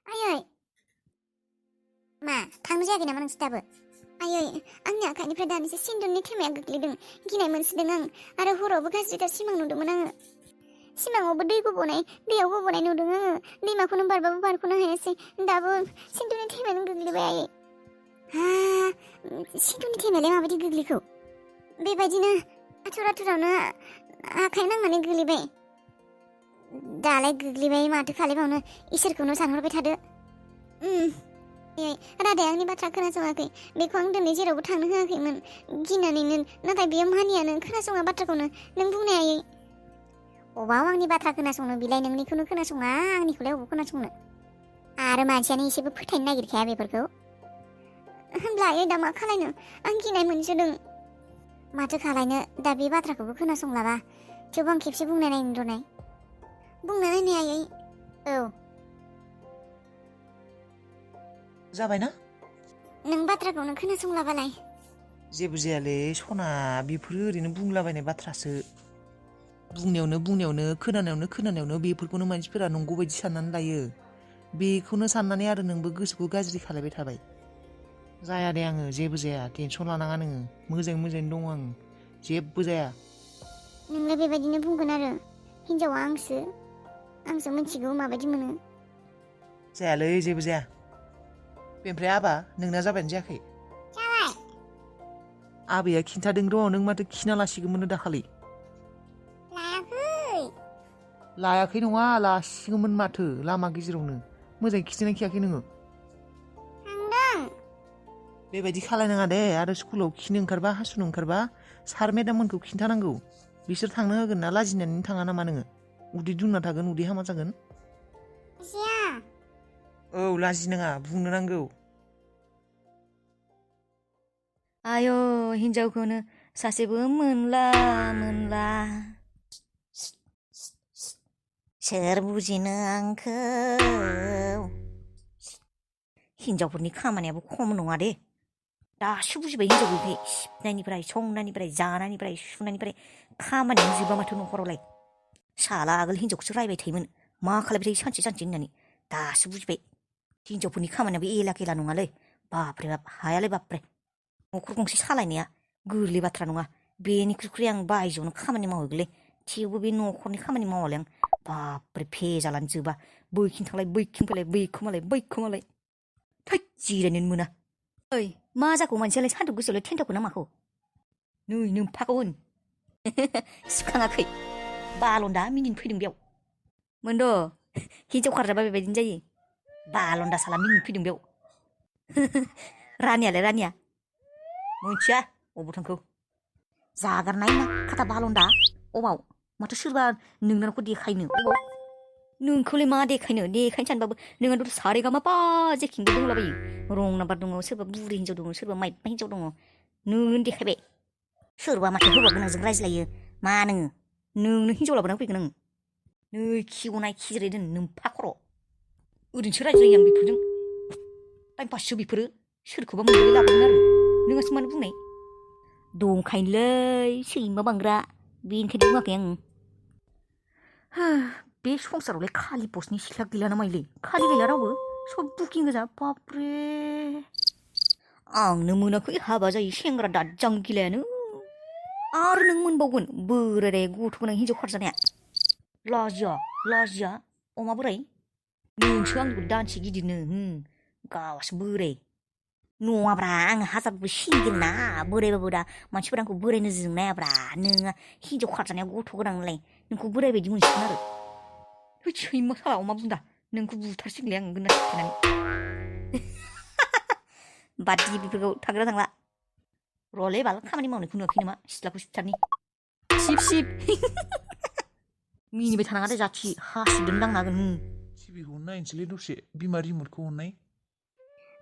आयै मा थांनो जायाखै नामा नोंसोर दाबो? आयै आंनि आखाइनिफ्राय दानिसो सिन्दुरनि थेमाया गोग्लैदों। गिनाय मोनसोदों आं आरो हरावबो गाज्रिथार सिमां नुदोंमोन आङो। सिमाङावबो दै गबोनाय दैयाव गबोनाय नुदों आङो। दैमाखौनो बारबाबो बारख'नो हायासै। दाबो सिन्दुरनि थेमायानो गोग्लैबाय आयै। हा सिन्दुरनि थेमायालाय माबायदि गोग्लैखौ? बेबायदिनो आथुर आथुरावनो आखाइ नांनानै गोग्लैबाय। दालाय गोग्लैबाय माथो खालायबावनो इसोरखौनो सानहरबाय थादो। रादाया आंनि बाथ्रा खोनासङाखै। बेखौ आं दिनै जेरावबो थांनो होआखैमोन गिनानैनो, नाथाय बेयो मानियानो, खोनासङा बाथ्राखौनो। नों बुंनाय आयै अबाव आंनि बाथ्रा खोनासंनो बिलाय, नोंनिखौनो खोनासङा, आंनिखौलाय अबाव खोनासंनो। आरो मानसियानो एसेबो फोथायनो नागिरखाया बेफोरखौ। होमब्ला आयै दा मा खालायनो? आं गिनाय मोनसोदों। माथो खालायनो, दा बे बाथ्राखौबो खोनासंलाबा। थेवबो आं खेबसे बुंनाय नायनो र'नाय। बुंना नायनाय आयै। औ जाबायना? नों बाथ्राखौनो खोनासंलाबालाय। जेबो जायालै सना, बेफोरो ओरैनो बुंलाबायनाय बाथ्रासो। बुंनायावनो खोनानायावनो बेफोरखौनो मानसिफोरा नंगौ बायदि साननानै लायो। बेखौनो साननानै आरो नोंबो गोसोखौ गाज्रि खालायबाय थाबाय। जाया दे, आङो जेबो जाया, टेनसन लानाङा नोङो। मोजाङैनो दङ आं, जेबो जाया। नोंलाय बेबायदिनो बुंगोन आरो। हिनजावा आंसो मिथिगौ माबायदि मोनो। जायालै, जेबो जाया। बेनिफ्राय आबा नोंना जाबायानो जायाखै? जाबाय। आबैया खिन्थादों र', नों माथो खिना लासिगौमोननो दाखालि। लायाखै नङा, लासिगौमोन माथो लामा गेजेरावनो। मोजाङै खिदोंना खियाखै नोङो? थांदों। बेबायदि खालायनाङा दे। आरो स्कुलाव खिनो ओंखारबा हासुनो ओंखारबा सार मेदाममोनखौ खिन्थानांगौ। बिसोर थांनो होगोन ना लाजिनानै थाङा नामा नोङो? उदै दुंना थागोन, उदै हामा जागोन। औ लाजिनाङा, बुंनो नांगौ। आय' हिनजावखौनो सासेबो मोनला। सोर बुजिनो आंखौ? हिनजावफोरनि खामानियाबो खम नङा दे। दासो बुजिबाय हिनजावखौ सिबनायनिफ्राय, संनायनिफ्राय, जानायनिफ्राय, सुनायनिफ्राय खामानियानो जोबा माथो न'खरावलाय। साला आगोल हिनजावखौसो रायबाय थायोमोन, मा खालायबाय थायो सानसे होननानै। दासो बुजिबाय हिनजावफोरनि खामानियाबो एला खेला नङालै। बाप्रे बाप, हायालै बाप्रे। न'खर गंसे सालायनाया गोरलै बाथ्रा नङा। बेनिख्रुइ आं बायजोआवनो खामानि मावहैगोनलै। थेवबो बे न'खरनि खामानि मावालै आं। बाप्रे भेजालानो जोबा। बैखिं थांलाय बैखिं फैलाय, बैखौ मालाय। थै जिरायनोनो मोना। ओइ मा जाखो मानसियालाय सान्दुं गोसायावलाय थेन्थावखो ना माखौ? नै नोम्फाखौ होन। सिखाङाखै बालन्दा मिनिनो फैदों बेयाव। मोनद' हिनजाव खारजाबा बेबायदिनो जायो। बालन्दा साला मिनिनो फैदों बेयाव। रानिया मोनथिया अबाव थांखो। जागारनाय ना खाथा बालन्दा। अबाव? माथो सोरबा नोंनावखौ देखायनो? अबाव? नोंखौलाय मा देखायनो सानबाबो नोंहाथ' सारेगामापा जेखिंबो दंलाबायो। रं नाम्बार दङ, सोरबा बुरि हिनजाव दङ, सोरबा माइबा हिनजाव दङ। नोंनो देखायबाय। सोरबा माथो हौवा गोनांजों रायज्लायो। मा नोंनो हिनजाव लाबोना फैगोन आं। नै खिगनाय खिज्राय दोन नोम्फा खर'। ओरैनोसो रायज्लायो आं बेफोरजों। टाइम पाससो बेफोरो। सोरखौबा मोनबोलाय लाबोगोन आरो। नोंहासो मानो बुंनाय? दंखायोलै सैमा बांग्रा, बेनिखायनो बुङाखै आं। बे संसारावलाय खालि पस्टनि सिख्ला गैला ना माइलै? खालि गैला रावबो, सब बुकिं गोजा। बाप्रे, आंनो मोनाखै हाबा जायो सेंग्रा दाज्जां गिलायानो। आरो नों मोनबावगोन बोराय गथ' गोनां हिनजाव खारजानाया। लाजिया अमा बोराय। नोंसो आंनिखौ दानसे गिदिरनो गावासो बोराय। नङाब्रा आं हाजारबो सिंगेल ना, बोरायबाबो दा मानसिफोरा आंखौ बोराय नोजोरजों नायाब्रा। नोङा हिनजाव खारजानाया गथ' गोनां नालाय नोंखौ बोराय बायदि मोनसिगोन आरो। सैमा साला अमा बुन्दा, नोंखौ बुथारसिगोनलै आं गोना सिफ्लेनानै। बाद दि बेफोरखौ, थांग्रा थांला। र'लै बाल खामानि मावनायखौ नुवाखै नामा? सिथ्लाखौ सिबथारनि। सिब। मिनिबाय थानाङा दे जाथि, हासिबदोनो दांनो हागोन। टिभिखौ नायनोसैलै दसे, बिमा रिमटखौ हरनाय।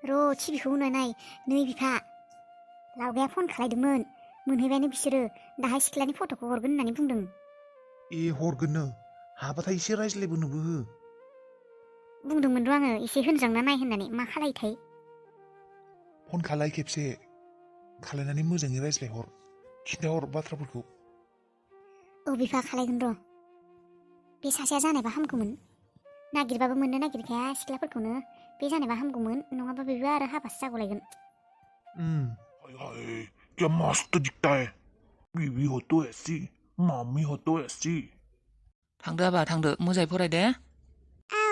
र' टिभिखौ नाय। नै बिफा लावगाया फन खालायदोंमोन। मोनहैबायानो बिसोरो। दाहाय सिख्लानि फट'खौ हरगोन होननानै बुंदों। हरगोननो, हाबाथाय एसे रायज्लायबोनोबो हो। बुंदोंमोन र' आङो एसे होनजांना नाय होननानै। मा खालायथाय? फन खालाय खेबसे, खालायनानै मोजाङै रायज्लायहर, खिन्थाहर बाथ्राफोरखौ। औ बिफा खालायगोन र'। बे सासेया जानायबा हामगौमोन। नागिरबाबो मोननो नागिरखाया सिख्लाफोरखौनो। बे जानायबा हामगौमोन नङाबा बेबो आरो हाबासो जागौलायगोन हाय हाय क्या मस्त दिखता है बीवी हो तो ऐसी मम्मी हो तो ऐसी थांदो आबा थांदो मोजाङै फराय दे औ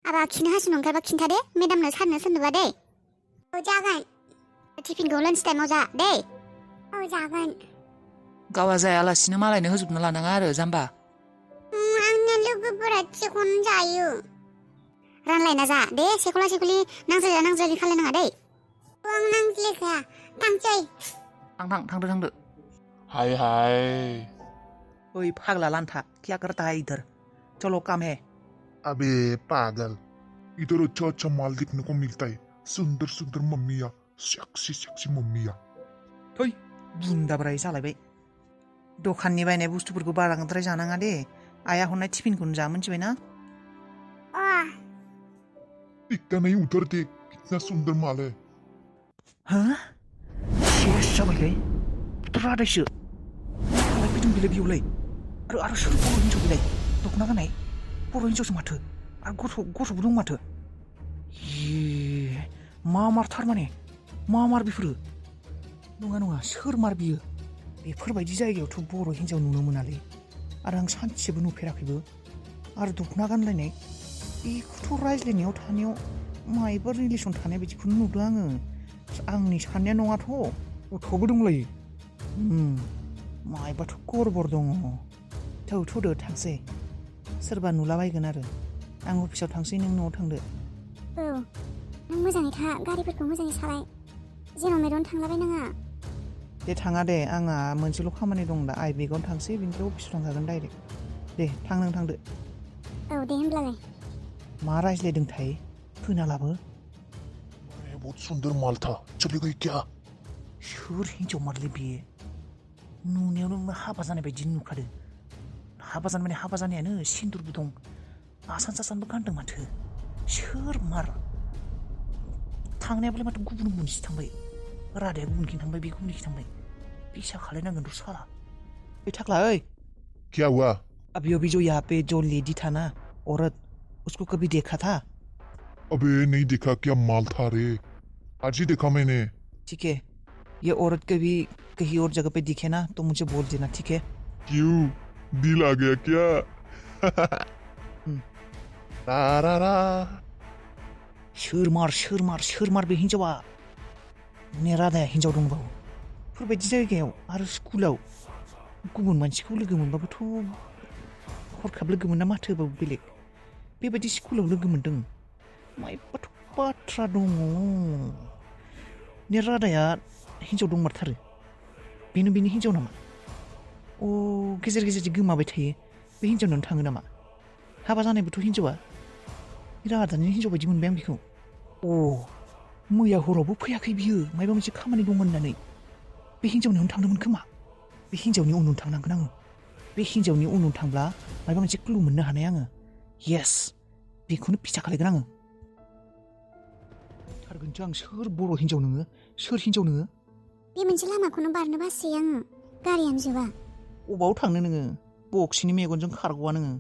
आबा खिनो हासुनो ओंखारबा खिन्थादे मेदामनो सारनो सोरनोबा दे औ जागोन टिफिनखौ लान्च टाइमाव जा दे औ जागोन गावा जायालासिनो मालायनो होजोबना लानाङा आरो जाम्बा आंना लोगोफोरा सेखौनो जायो रानलायना जा दे सेखला सेखलि नांज्लायलि खालायनाङा दे आं नांज्लायखाया थांसै थांदो हाय हाय ओइ फाग्ला लान्था क्या करता है इधर चलो काम है अबे पागल इधर अच्छा अच्छा माल देखने को मिलता है सुंदर सुंदर मम्मियाँ सेक्सी सेक्सी मम्मियाँ थै बुन्दाब्राय जालायबाय दखाननि बायनाय बुस्थुफोरखौ बाराद्राय जानाङा दे आइया हरनाय टिफिनखौनो जा मिन्थिबाय ना दिखता नहीं उधर देख कितना सुंदर माल है हो शेष जाबायलै रादायसो खालाय फैदों बेलाय बेयावलाय आरो सोर बर' हिन्जाव बेलाय दख'ना गाननाय बर' हिन्जावसो माथो आरो गथ'बो दं माथो मा मार थारमाने मा मार बेफोरो नङा सोर मार बियो बेफोरबायदि जायगायावथ' बर' हिन्जाव नुनो मोनालै आरो आं सानसेबो नुफेराखैबो आरो दख'ना गानलायनाय बेखौथ' रायज्लायनायाव थानायाव मायबा रिलेसन थानाय बायदिखौनो नुदों आङो आंनि साननाया नङाथ' गथ'बो दंलायो मायबाथ' गरबर दङ थौदो थांसै सोरबा नुलाबायगोन आरो आं अफिसाव थांसै नों न'आव थांदो औ नों मोजाङै था गारिफोरखौ मोजाङै सालाय जेराव मेरावनो थांलाबायनाङा दे थाङा दे आंहा मोनसेल' खामानि दं दा आइ बेगावनो थांसै बेनिफ्राय अफिसाव थांखागोन डाइरेक्ट दे नों थांदो औ दे होमब्लालाय मा रायज्लायदोंथाय खोनालाबो बहुत सुंदर माल था चले गई क्या सोर हिन्जाव मारलै बेयो नुनायावनो हाबा जानाय बायदि नुखादों हाबा जानाय माने हाबा जानायानो सिन्दुरबो दं आसान सासानबो गानदों माथो सोर मार थांनायाबोलाय माथो गुबुनसो थांबाय रादाया गुबुनखिन थांबाय बे गुबुनखिन थांबाय बिसा खालायनांगोन र' साला ओइ थाख्ला ओइ क्या हुआ अभी अभी जो यहाँ पे जो लेडी था ना औरत उसको कभी देखा था अबे नहीं देखा क्या माल था रे आज ही देखा मैंने ठीक है ये औरत कभी कहीं और जगह पे दिखे ना तो मुझे बोल देना ठीक है क्यों दिल आ गया क्या रा सोर मार बे हिन्जावा ने रादाया हिन्जाव दंबावो बेफोरबायदि जायगायाव आरो स्कुलाव गुबुन मानसिखौ लोगो मोनबाबोथ' हरखाब लोगो मोना माथोबाबो बेलेग बेबायदि स्कुलाव लोगो मोनदों मायबाथ' बाथ्रा दङ ने रादाया हिन्जाव दंमारथारो बेनो हिन्जाव नामा गेजेर गेजेर गोमाबाय थायो बे हिन्जावनावनो थाङो नामा हाबा जानायबोथ' हिन्जावा रादानि हिन्जाव बायदि मोनबाय आं बेखौ मैया हरावबो फैयाखै बियो मायबा मोनसे खामानि दंमोन होननानै बे हिन्जावनियावनो थांदोंमोन खोमा बे हिन्जावनि उनाव थांनांगोन आङो बे हिन्जावनि उनाव थांब्ला मायबा मोनसे क्लु मोननो हानाय आङो येस बेखौनो फिसा खालायगोन आङो थारगोनसो आं सोर बर' हिन्जाव नोङो सोर हिन्जाव नोङो बे मोनसे लामाखौनो बारनो बासै आङो गारियानो जोबा अबाव थांनो नोङो बक्सिनि मेगनजों खारग'वा नोङो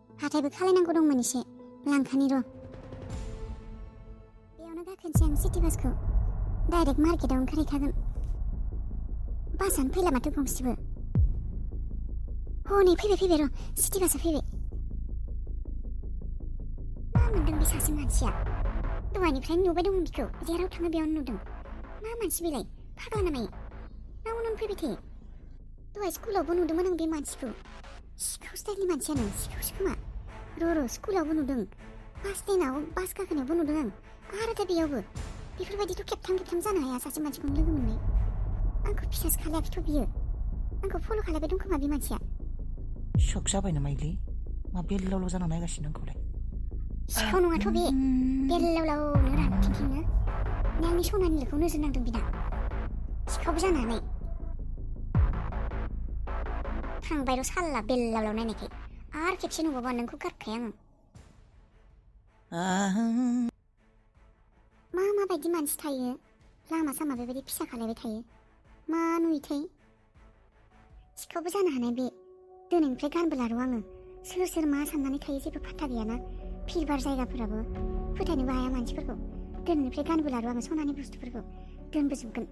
हाथायबो खालायनांगौ दंमोन एसे लांखानि र' बेयावनो गाखोनोसै आं सिटि बासखौ डाइरेक्ट मार्केटाव ओंखारहैखागोन बासानो फैला माथो गंसेबो नै फैबाय र' सिटि बासा फैबाय मा मोनदों बे सासे मानसिया दहायनिफ्रायनो नुबाय दंमोन बिखौ जेराव थाङो बेयावनो नुदों मा मानसि बेलाय फाग्ला नामायो मा उनावनो फैबाय थायो दहाय स्कुलावबो नुदोंमोन आं बे मानसिखौ सिखाव स्टाइलनि मानसियानो सिखावसो खोमा र' स्कुलावबो नुदों बास स्टेन्डआव बास गाखोनायावबो नुदों आं आरो दा बेयावबो बेफोरबायदिथ' खेबथाम जानो हाया सासे मानसिखौनो लोगो मोननाय आंखौ फिसासो खालायाखैथ' बियो आंखौ फल' खालायबाय दं खोमा बे मानसिया शक जाबाय नामायलै मा बेल्लावल' जाना नायगासिनो आंखौलाय सिखाव नङाथ' बे बेल्लावलावनो रानो थिंथिंनो आंनि सनानि लोखौ नोजोर नांदों बिना सिखावबो जानो हानाय थांबाय र' साल्ला बेल्लावलाव नायनायखाय आरो खेबसे नुबावबा नोंखौ गारखाया आङो माबायदि मानसि थायो लामा सामा बेबायदि फिसा खालायबाय थायो मा नुयोथाय सिखावबो जानो हानाय बे दिनैनिफ्राय गानबोला र' आङो सोर सोर मा साननानै थायो जेबो फात्ता गैयाना फिरबार जायगाफोराबो फोथायनोबो हाया मानसिफोरखौ दोननिफ्राय गानबोलारो आङो सनानि बुस्थुफोरखौ दोनबोजोबगोन